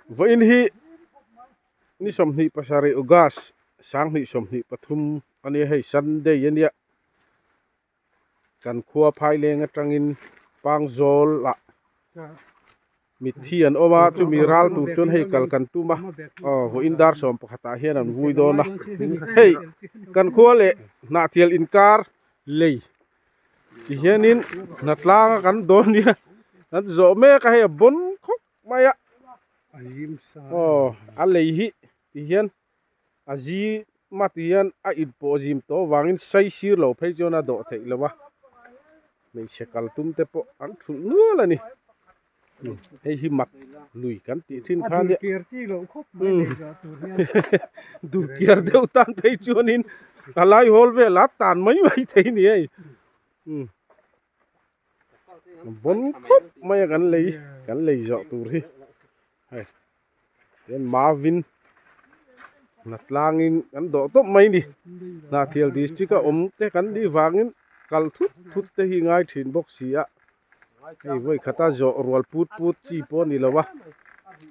Vawiin hi ni 27 August 2023 a nia hei Sunday a nia kan khua phaileng atangin Pangzawl ah mitthi an awm a chumi ral tur chuan hei kal kan tum a aw vawiin dar 11 ah hian an vui dawn a hei kan khua leh Hnahthial inkar lei tihianin hnatlang a kan dawn nia an zawh mek a hei a bawn khawp mai a aw a lei hi tihian a zim a tihian a inpawh zim tawh avangin sai sir lo phei chuan a dawh theih lo a hmeichhe kal tum te pawh an thulh nual a ni hei hi mat lui kan tih thin kha nia dulkiar deuh tan phei chuanin a lai hawl vel a tan mai mai thei a ni hei bawn khawp mai a kan lei kan lei zawh tur hi hei tian mavin hnatlangin kan dawh tawp mai a ni Hnahthial district a awm te kan nih vangin kal thut thut te hi ngai thin bawk si a hei vawi khata zawh rual put put chi pawh a ni lo a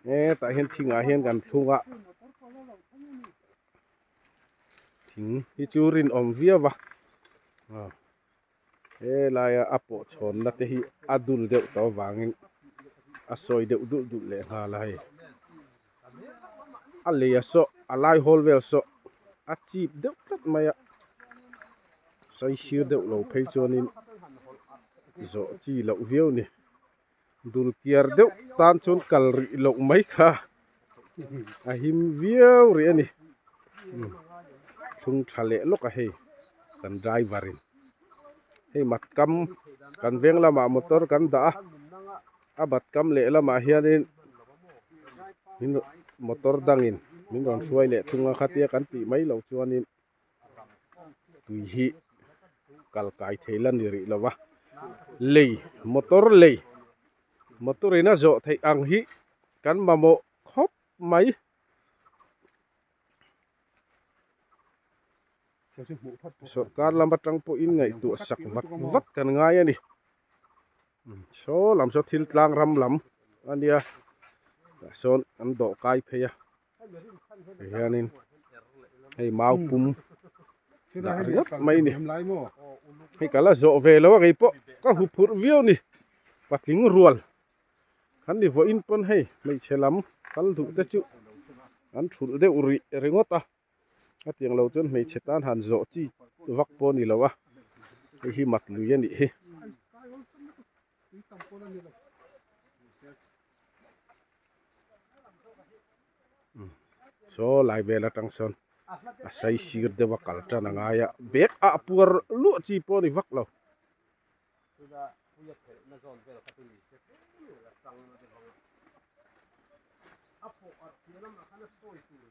hetah hian thingah hian kan thlung a thing hi chu rinawm viau a aw. Helaia a pawh chhawnna te hi a dul deuh tawh avangin a sawi deuh dulh dulh leh nghal a hei. A lei a saw a lai hawl vel saw a chip deuh tlat mai a, sawi sir deuh lo phei chuanin zawh chi loh viau a ni. Dul kiar deuh tan chuan kal rih loh mai kha a him viau rih a ni thlung tha leh lawk a hei kan driver in hei mat kam kan veng lamah motor kan dah a a bat kam leh lamah hianin min motor dangin min rawn hruai leh thung a khatia kan tih mai loh chuanin. Tui hi kal kai thei la ni rih lo va lei motor lei motor in a zawh theih ang hi kan mamawh khawp mai. Sorkar lam atang pawhin ngaihtuah sak vat vat kan ngai a ni saw lam saw thil tlang ram lam a nia tah sawn an dawh kai phei a. Tihianin hei mau pum dah ringawt mai a ni hei ka la zawh ve lo a kei pawh ka hu phurh viau a ni patling rual kan ni vawiin pawn hei hmeichhe lam kal duh te chu an thulh deuh rih ringawt a a tiang lo chuan hmeichhe tan han zawh chi vak pawh a ni lo a hei hi mat lui a nih hi. Saw lai vel atang sawn a sai sir deuh a kal tan a ngai a bag ah puar luah chi pawh a ni vak lo.